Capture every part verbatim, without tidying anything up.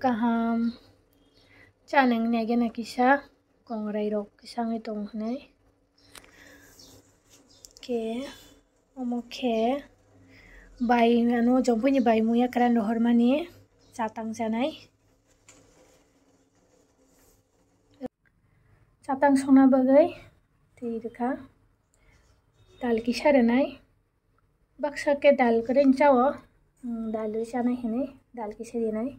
kaham chanang nai gana kisa kongrai rok kisa wngwi tong hinwi. Khe omo khe bai ano jompui ni bai muya kwran rohormani chatang chanai. Chatang songna bagwi twi rwkha dal kisa rwnai. Baksa khe dal kwrwi chao, dal rwi chanai hinwi dal kisa rwnai.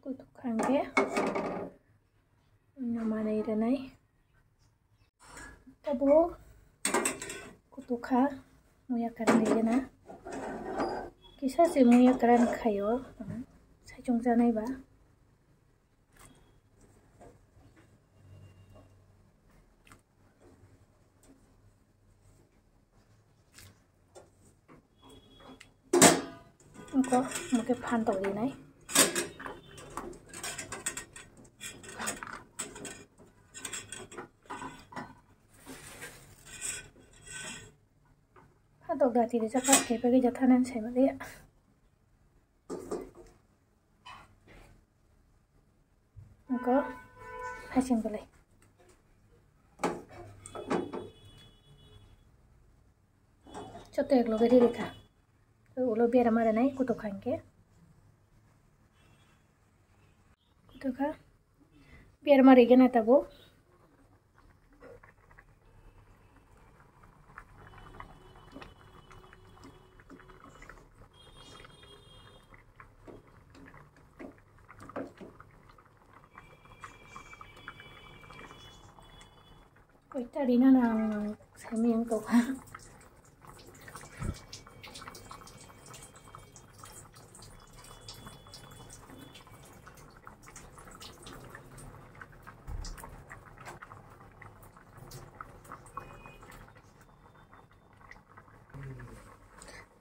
Kutuk kha hwnkhe no manwi rwnai. Tabuk kutuk kha muya kwran rwgena. Kisa se muya kwran khaio, saichung chanai ba. Wngkha, omo khe phan tong rinai. Phan tong da tiri jaka khe bagwi ja thanani sai manliya. Wngkha, hasing belai. Joto ek loge ri rikha. Ulo berama rwnai kutuk kha hwnkhe. Kutuk kha. Berama rigena tabuk. Koita rina nang saimiyang tokha.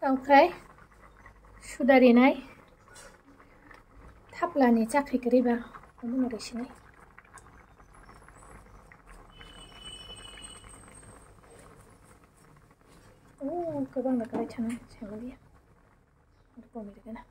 Tongkhe suda rinai thaplani chakri kwrwi ba omono risinai. O kwbang da kwlai thana saimaliya. Oro pomni rwgena.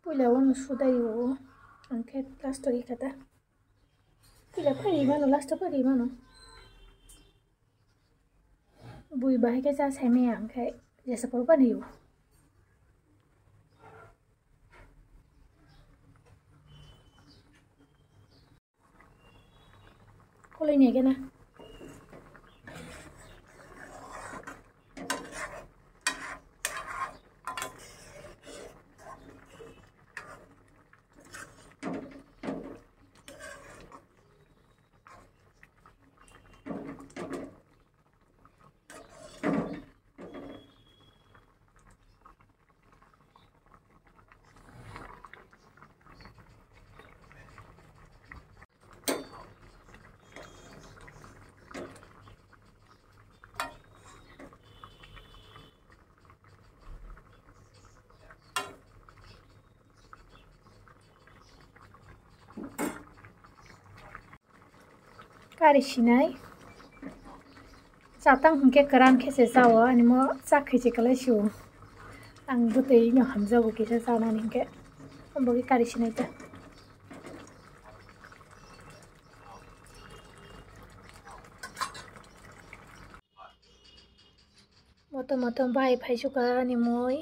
Puila wano sudai o, angkhe last o ikha ta. Puila phai mano, last o phai mano. Bui bahai khe cha saimaya, angkhe jesa poro banaio. Koloi ni khe na. Kari sinai. Chatang hinkhe kwran khe se chao, ani mo chak khe se kwlai sio. Ang bwtwi no hamjago kisa chanani hinkhe. Obo khe kari sinai ta. Motom motom bai phaisukha ani mui.